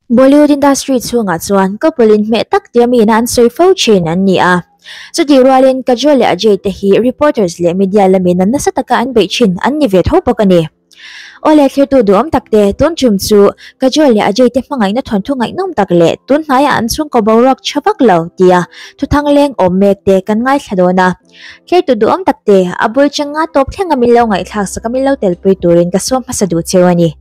Bollywood industry chhungah chuan couple inhmeh tak tia miin an sawi fo thin an ni a. Chutih rualin Kajol leh Ajay te hi reporters leh media lamin an nasa taka an beih thin an ni ve tho bawk a ni. Aw le thlirtu duhawm tak te, tun tum chu Kajol leh Ajay te hmangaihna thawnthu ngaihnawm tak leh tun hnaiah an chhungkaw boruak tha vak lo tia thuthang leng awm mek te kan ngaithla dawn a. Thlirtu duhawm tak te, a bul changa tawp thlenga min lo ngaihthlak sak a min lo telpui turin ka sawm hmasa duh cheu a ni.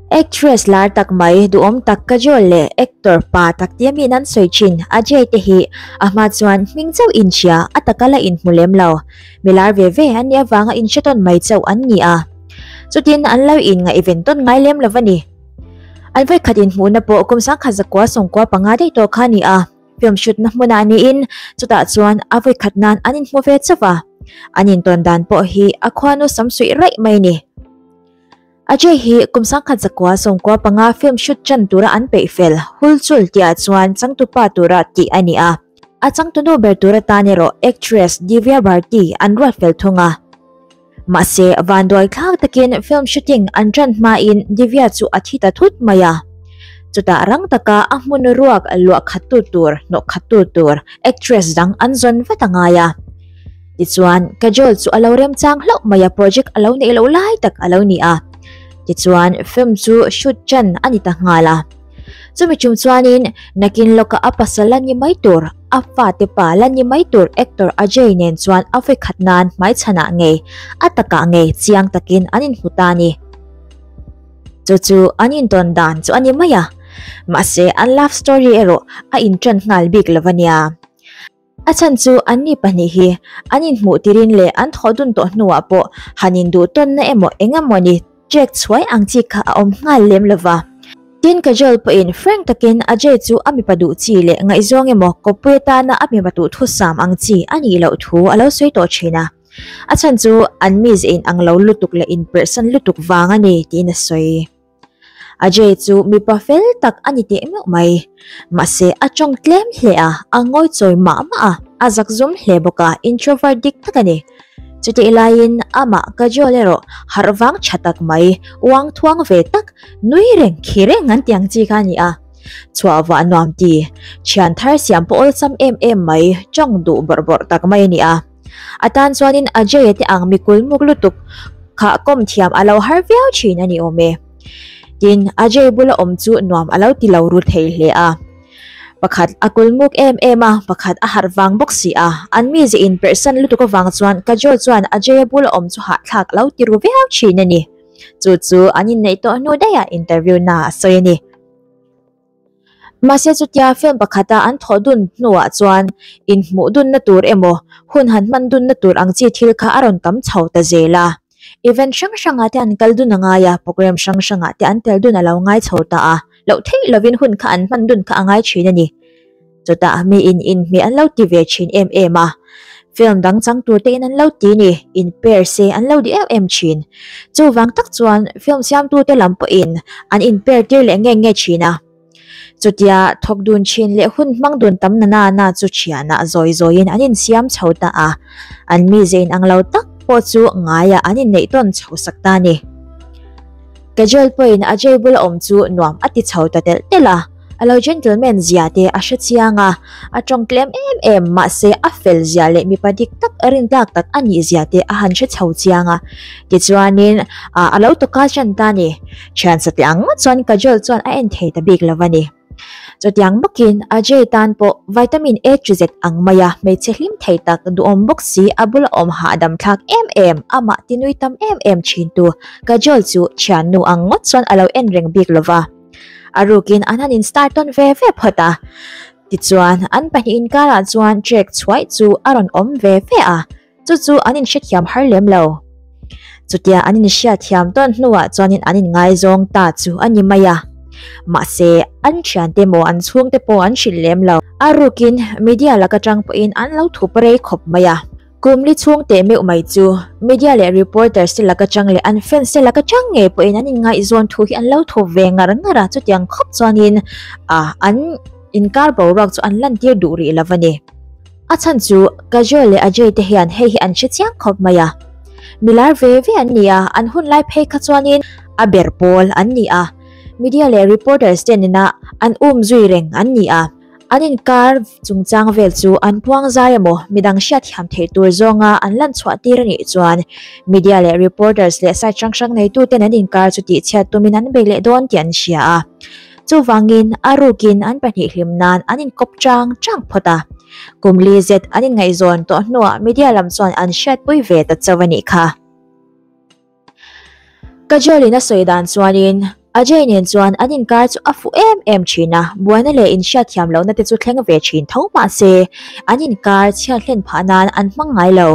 Actress lar tak mai duhawm tak Kajol leh actor pa tak tia miin an sawi thin Ajay te hi a hma chuan hming chauh inhria a taka la inhmu lem lo. Mi lar ve ve an nih avanga inhre tawn mai chauh an ni a. Chutin an lo inngaihven tawn ngai lem lo va ni. An vawikhat inhmuhna pawh kum sangkhat zakua sawmkua panga daih tawh kha a ni a. Film shoot-na hmunah niin chutah chuan a vawikhat nan an inhmu ve chauh a. An intawn dan pawh hi a khuanu sam suih raih mai a ni. Ajay hi kum sangkhat zakua 95 film shoot chan tura an peih fel Hulchul tihah chuan changtupa tura tih a ni a. A changtunu ber tur atan erawh actress Divya Bharti an ruat fel thung a. Mahse, vanduai thlak takin film shooting an tan hmain Divya chu a thi ta thut mai a. Chutah rang taka a hmun ruak luah khattu tur, hnawh khattu tur actress dang an zawn vat a ngai a. Tichuan, Kajol chu a lo remchang hlauh mai a, project a lo neih loh lai tak a lo ni a. Tichuan, film chu shoot chan a ni ta nghal a. Chumi chung chuanin, nakin lawka a pasal la ni mai tur, a fate pa la ni mai tur actor Ajay nen chuan a vawikhat nan hmaichhanah ngei, a takah ngei chiang takin an inhmu ta a ni. Chu chu an intawn dan chu a ni mai a. Mahse, an love story erawh a inṭan nghal bik lo a nia. A chhan chu anni pahnih hi an inhmuh tirin leh an thawh dun tawh hnuah pawh han induh tawnna emaw eng emaw ni trek chhuai ang chi kha a awm nghal lem lo va. Tin Kajol pawhin frank takin Ajay chu a mipa duh chi leh ngaihzawng emaw kawppui atana a mipa duh thusam ang chi a nih loh thu a lo sawi tawh thin a. A chhan chu an mize in ang lo lutuk leh inperhsan lutuk vang a ni tiin a sawi. Ajay chu mipa fel tak a ni teh meuh mai. Mahse a tawng tlem hle a, a ngawi chawi mah mah a, a zakzum hle bawk a, introvert dik tak a ni. Chutih laiin amah Kajol erawh harh vang tha tak mai, uang thuang ve tak, nui reng khi reng an ti ang chi kha a ni a. Chhuah vah nuam ti, thian thar siam pawh awlsam em em mai, tawng duh bawrh bawrh tak mai a ni a. A tan chuanin Ajay-a te ang mikul muk lutuk kha kawm thiam a lo har viau thin a ni awm e. Tin, Ajay bula awm chu nuam a lo ti lo ru thei hle a. Pakhat a kul muk em em a, pakhat a harh vang bawk si a. An mize inperhsan lutuk avang chuan Kajol chuan Ajay-a bula awm chu hahthlak a lo ti ru viau thin a ni. Chu chu an inneih tawh hnu daihah interview na a sawi a ni. Mahse chutia film pakhata an thawh dun hnuah chuan inhmuh dunna tur emaw hun han hman dunna tur ang chi thil kha a rawn tam chho ta zel a. Event hrang hrangah te an kal dun a ngai a, program hrang hrangah te an tel dun a lo ngai chho ta a, loh theih lovin hun kha an hman dun kha a ngai thin a ni. Chutah miin inhmeh an lo ti ve thin em em a, film dang chang tur tein an lo ti ni, in pair se an lo di em em thin. Chuvang tak chuan film siamtute lam pawhin an in pair tir leh nge nge thin a. Chutia thawk dun thin leh hun hmang dun tam na na na chu thianah zawi zawiin an insiam chho ta a, an mize inang lo tak pawh chu ngaiah an inneih tawn chho sak ta a ni. Kajol pawhin Ajay bula awm chu nuam a ti chho ta telh telh a. A lo gentleman zia te a hre chiang a, a tawng tlem em em mahse a fel zia leh mipa dik tak rintlak tak a nih zia te a han hre chho chiang a. Tichuanin a lo tawka chan ta ni. Thian satliah ang ngawt chuan Kajol chuan a en thei ta bik lo a ni. Chutiang bawkin Ajay tan pawh vitamin A to Z ang maia hmeichhe hlim thei tak duhawm bawk si a bula awm hahdam thlak em em amah tinui tam em em thintu Kajol chu thiannu ang ngawt chuan a lo en reng bik lo va. A rukin an han in start tawn ve ve phawt a. Tichuan, an pahnih inkarah chuan trek chhuaih chu a rawn awm ve ve a, chu chu an inhrethiam har lem lo. Chutia an inhriatthiam tawn hnuah chuanin an inngaizawng ta chu a ni mai a. Mahse, an thiante maw an chhungte pawh an hrilh lem lo. A rukin media laka tang pawhin an lo thup rei khawp mai a. Kum li chhung teh meuh mai chu media leh reporters te laka chang leh an fans te laka chang ngei pawhin an inngaihzawn thu hi an lo thup ve ngar ngar a, chutiang khawp chuanin ah an inkar boruak chu an lantir duh rih lo a ni. A chhan chu Kajol leh Ajay te hian hei hi an hre chiang khawp mai a, milar ve ve an ni a, an hun lai phei kha chuanin a ber pawl an ni a. media leh reporters te nena an um zui reng an ni a. An inkar chungchang vel chu an puang zai emaw midang hriatthiam theih tur zawnga an lan chhuah tir a nih chuan media leh reporters leh site hrang hrang neituten an inkar chu tihchhiat tumin an bei leh dawn tih an hria a. Chuvangin a rukin an pahnih hlim nan an inkawp chang chang phawt a. Kum li zet an inngaihzawn tawh hnuah media lam chuan an hriatpui ve ta chauh a nih kha. Kajol-in a sawi dan chuanin Ajay nen chuan an inkar chu a fuh em em thin a, buaina leh inhriatthiam lohna te chu thleng ve thin tho mah se an inkar chhiat hlen phah nan an hmang ngai lo.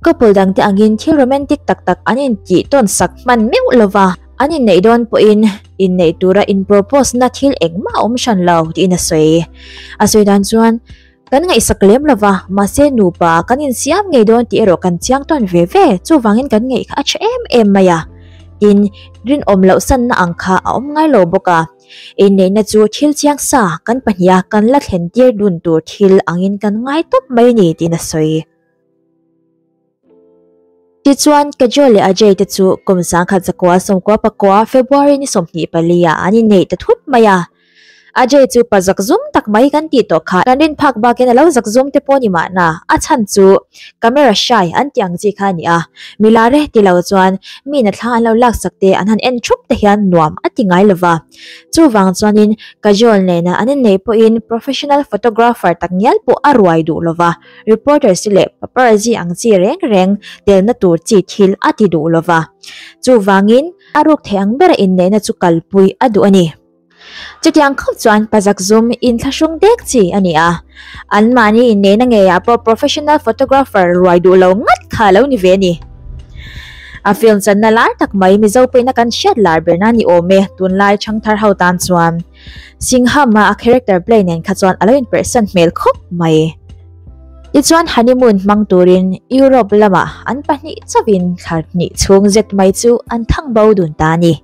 Couple dangte angin thil romantic tak tak an intih tawn sak hman meuh lova, an inneih dawn pawhin inneih tura in-propose na thil engmah a awm hran lo tiin a sawi. A sawi dan chuan Kan ngaihsak lem lo va, mahse nupa kan insiam ngei dawn tih erawh kan chiang tawn ve ve, chuvangin kan ngaih kha a tha em em mai a. Tin, rinawm loh sanna ang kha a awm ngai lo bawk a. Inneihna chu thil chiang sa, kan pahniha kan la thlen tir dun tur thil angin kan ngai tawp mai a ni tiin a sawi. Tichuan, Kajol leh Ajay te chu kum 1900 19 February ni 24 ah an inneih ta thut mai a. Ajay chu pa zakzum tak mai kan tih tawh kha kan rin phak bakin a lo zakzum te pawh ni mahna, a chhan chu camera shy an tih ang chi kha a ni a. Mi lar e ti lo chuan mi na thla an lo laksak te an han en thup te hian nuam a ti ngai lova. Chuvang chuanin Kajol nena an inneih pawhin professional photographer takngial pawh a ruai duh lova. Reporters te leh paparazzi ang chi reng reng telna tur chi thil a ti duh lo va. Chuvangin, a ruk thei ang bera inneihna chu kalpui a duh a ni. Chutiang khawp chuan pazak zum inthlahrung dek chi a ni a. Anmahni inneihna ngeiah pawh professional photographer ruai duh lo ngat kha a lo ni ve a ni. A film channa lar tak mai Mizo pawhin a kan hriat lar berna ni awm e tunlai thangthar ho tan chuan. Singham a a character play nen kha chuan a lo inperhsan hmel khawp mai. Tichuan honeymoon hmang turin Europe lamah an pahnih chauhin thla hnih chhung zet mai chu an thang bo dun ta a ni.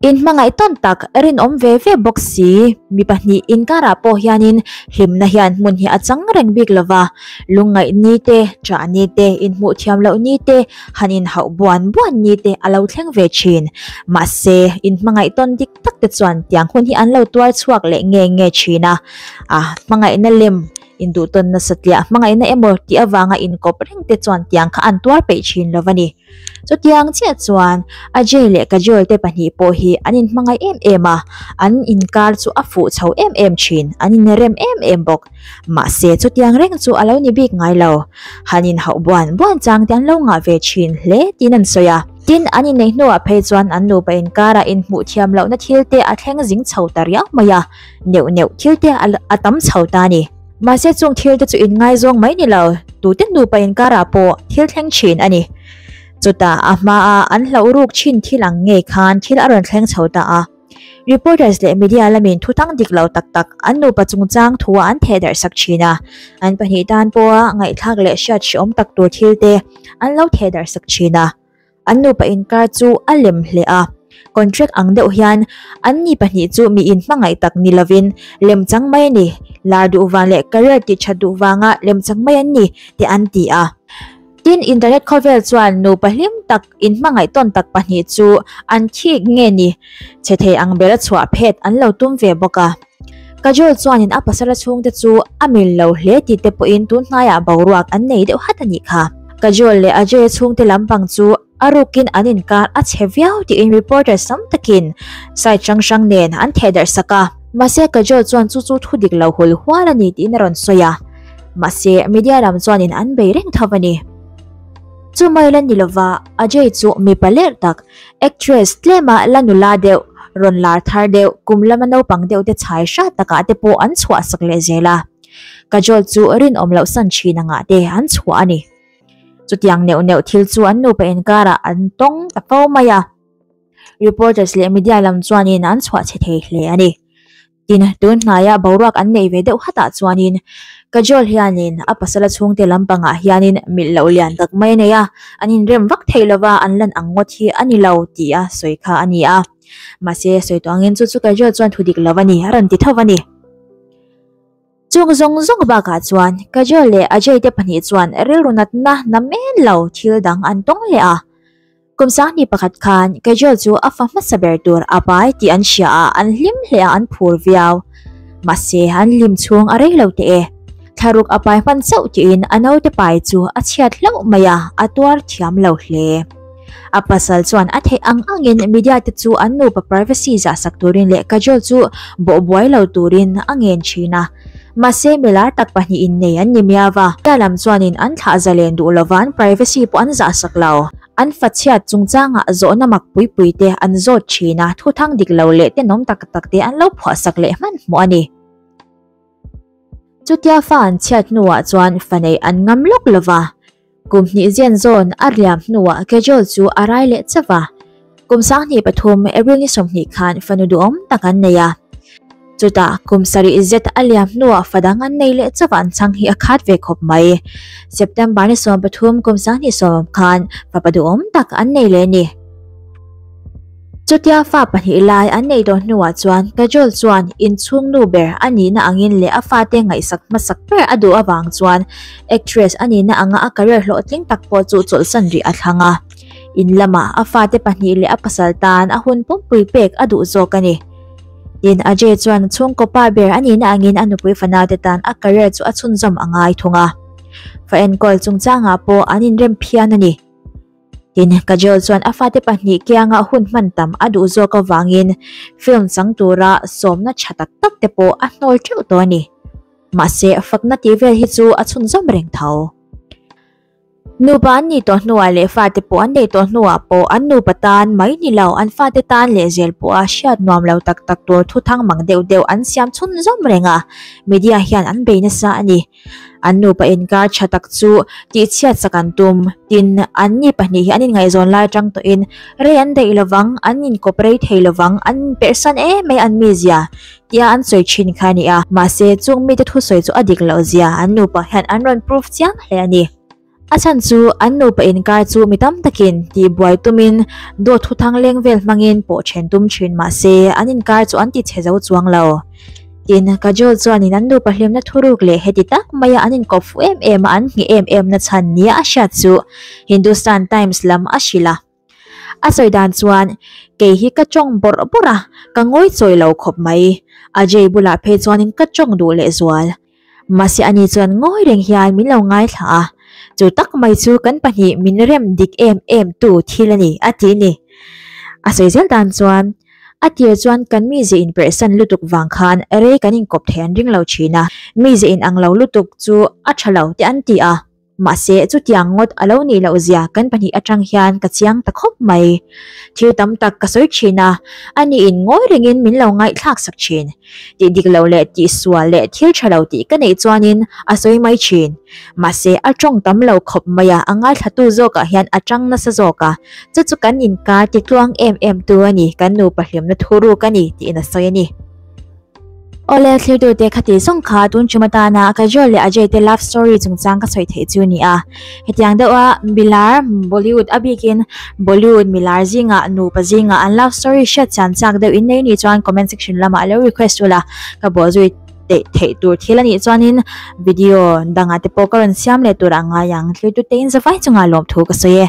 Inhmangaih tawn tak rinawm ve ve bawk si, mi pahnih inkarah pawh hianin hlimna hian hmun hi a chang reng bik lova, lungngaih ni te, ṭah ni te, inhmuh thiam loh ni te, han inhauh buan buan ni te a lo thleng ve thin. Mahse, inhmangaih tawn dik tak te chuan tiang hun hi an lo tuar chhuak leh nge nge thin a. A hmangaihna lem induh tawn nasa tliah hmangaihna emaw tih avanga inkawp reng te chuan tiang kha an tuar peih thin lo a ni. Chutiang chiah chuan Ajay leh Kajol te pahnih pawh hi an inhmangaih em em a, an inkar chu a fuh chho em em thin, an inrem em em bawk. Mahse chutiang reng chu a lo ni bik ngai lo. Han inhauh buan buan chang te an lo ngah ve thin hle tiin an sawi a. Tin, an inneih hnuah phei chuan an nupa inkarah inhmuh thiam lohna thil te a thleng zing chho ta riau mai a, neuh neuh thil te a tam chho ta a ni. Mahse chung thil te chu inngaizawng mai ni lo, tute nupa inkarah pawh thil thleng thin a ni. Chutah a hmaa an hlauh ruk thin thil ang ngei khan thil a rawn thleng chho ta a. Reporters leh media lamin thutang dik lo tak tak an nupa chungchang thua an theh darh sak thin a, an pahnih tan pawha ngaihthlak leh hriat hrehawm tak tur thil te an lo theh darh sak thin a. An nupa inkar chu a lem hle a, contract ang deuh hian an ni pahnih chu mi inhmangaih tak ni lovin lemchang mai a ni, lar duh vang leh career tih that duh vanga lemchang mai an ni tih an ti a. Tin, internet khawvel chuan nupa hlim tak inhmangaih tawn tak pahnih chu an thik nge ni che thei ang bera chhuah phet an lo tum ve bawk a. Kajol chuanin a pasala chhungte chu a mil lo hle tih te pawhin tun hnaiah boruak an nei deuh hat a nih kha. Kajol leh Ajay chhungte lampang chu a rukin an inkar a chhe viau tiin reporters tam takin site hrang hrang nen an theh darh sak a. Mahse Kajol chuan chu chu thu dik lo hul hual a ni tiin a rawn sawi a. Mahse media lam chuanin an bei reng tho a ni. Chu mai la ni lova Ajay chu mipa lerh tak, actress tlema la nula deuh, rawn lar thar deuh, kum lama naupang deuh te chhai hrat takah te pawh an chhuah sak leh zel a. Kajol chu rinawm loh san thin angah te an chhuah a ni. Chutiang neuh neuh thil chu an nupa inkarah an tawng ta fo mai a. Reporters leh media lam chuanin an chhuah chhe thei hle a ni. Tin, tun hnaia boruak an neih ve deuh hatah chuanin Kajol hianin a pasala chhungte lampangah hianin milh loh lian tak mai a nei a, an inrem vak thei lova an lan ang ngawt hi a ni lo tih a sawi kha a ni a. Mahse, sawi tawh angin chu chu Kajol chuan thu dik lo a ni a rawn ti tho a ni. Chung zawng zawng bakah chuan Kajol leh Ajay te pahnih chuan rilru natna na men lo thil dang an tawng leh a. Kum 2001 khan Kajol chu a fa hmasa ber tur a pai tih an hria a, an hlim hle a an phur viau. Mahse an hlim chhung a rei lo teh e. Thlaruk a pai hman chauh tiin a naute pai chu a chhiat hlauh mai a, a tuar thiam lo hle. A pasal chuan a theih ang angin media te chu an nupa privacy zahsak turin leh Kajol chu bawhbuai lo turin a ngen thin a. Mahse milar tak pahnihin nei an ni miau va, tia lam chuanin an thlah zalen duh lova an privacy pawh an zahsak lo. An fachhiat chungchangah zawhna mak pui pui te an zawt thin a, thuthang dik lo leh tenawm tak tak te an lo phuahsak leh hmanhmawh a ni. Chutia fa an chhiat hnuah chuan fa neih an ngam lawk lova, kum hnih zian zawn a riam hnuah Kajol chu a rai leh chauh a. Kum 2003 April ni 20 khan fanu duhawm tak an nei a. Chutah kum sarih zet a liam hnuah fa dang an nei leh chauh a an chhang hi a khat ve khawp mai. September ni 13 kum 2020 khan fapa duhawm tak an nei leh a ni. Chutia fa pahnih lai an neih tawh hnuah chuan Kajol chuan inchhung nu ber a nihna angin leh a fate ngaihsak hmasak ber a duh avang chuan actress a nihna anga a career hlawhtling tak pawh chu chawlhsan rih a thlang a. In lamah a fate pahnih leh a pasal tan a hun pumpui pek a duh zawk a ni. Tin, Ajay chuan chhungkaw pa ber a nihna angin a nupui fanaute tan a career chu a chhunzawm a ngai thung a. Fa enkawl chungchangah pawh an inrem phian a ni. Tin, Kajol chuan a fate pahnih kianga hun hman tam a duh zawk avangin film chang tura sawmna tha tak tak te pawh a hnawl teuh tawh a ni. Mahse, fakna tih vel hi chu a chhunzawm reng tho. Nupa an nih tawh hnuah leh fate pawh an neih tawh hnuah pawh an nupa tan mai ni lo, an fate tan lehzel pawha hriat nuam lo tak tak tur thuthang mang deuh deuh an siam chhunzawm reng a, media hian an bei nasa a ni. An nupa inkar tha tak chu tihchhiat sak an tum. Tin, an ni pahnih hi an inngaihzawn lai atang tawhin rei an daih lovang, an inkawp rei thei lovang, an inperhsan em mai an mizia tia an sawi thin kha a ni a. Mahse, chung mite thusawi chu a dik loh zia an nupa hian an rawn proof chiang hle a ni. A chhan chu an nupa inkar chu mi tam takin tihbuai tumin dawt thuthang leng vel hmangin pawh then tum thin mahse an inkar chu an ti chhe zo chuang lo. Tin, Kajol chuanin an nupa hlimna thuruk leh heti tak maia an inkawp fuh em em a an nghih em em na chhan nia a hriat chu Hindustan Times lam a hrilh a. A sawi dan chuan, Kei hi ka tawng bawrh bawrh a, ka ngawi chawi lo khawp mai. Ajay bulah phei chuanin ka tawng duh lehzual. Mahse ani chuan ngawi reng hian min lo ngaithla a, chu tak mai chu kan pahnih min rem dik em em tu thil a ni, a ti ni. A sawi zel dan chuan, A tir chuan kan mize inperhsan lutuk vang khan rei kan inkawp thei an ring lo thin a, mize inang lo lutuk chu a tha lo te an ti a. Mahse, chutiang ngawt a lo nih loh zia kan pahnih atang hian ka chiang ta khawp mai. Thil tam tak ka sawi thin a, ani in ngawi rengin min lo ngaihthlak sak thin. Tih dik lo leh tih sual leh thil tha lo tih ka neih chuanin a sawi mai thin. Mahse, a tawng tam lo khawp mai a, a ngaithlatu zawkah hian a tang nasa zawk a. Chu chu kan inkar ti tluang em em tu a ni, kan nupa hlimna thuruk a ni, tiin a sawi a ni. Awle, thlirtute khati zawng kha tun ṭum atana Kajol leh Ajay te love story chungchang ka sawi theih chu ni a. Hetiang deuha milar Bollywood a bikin Bollywood milar zingah nupa zingah an love story hriat chian chak deuh in nei ni chuan comment section lamah lo request ula ka bawhzui teih theih tur thil a nih chuanin video dangah te pawh ka rawn siam leh tur a ngai ang. Thlirtute in zavai chungah lawmthu ka sawi e.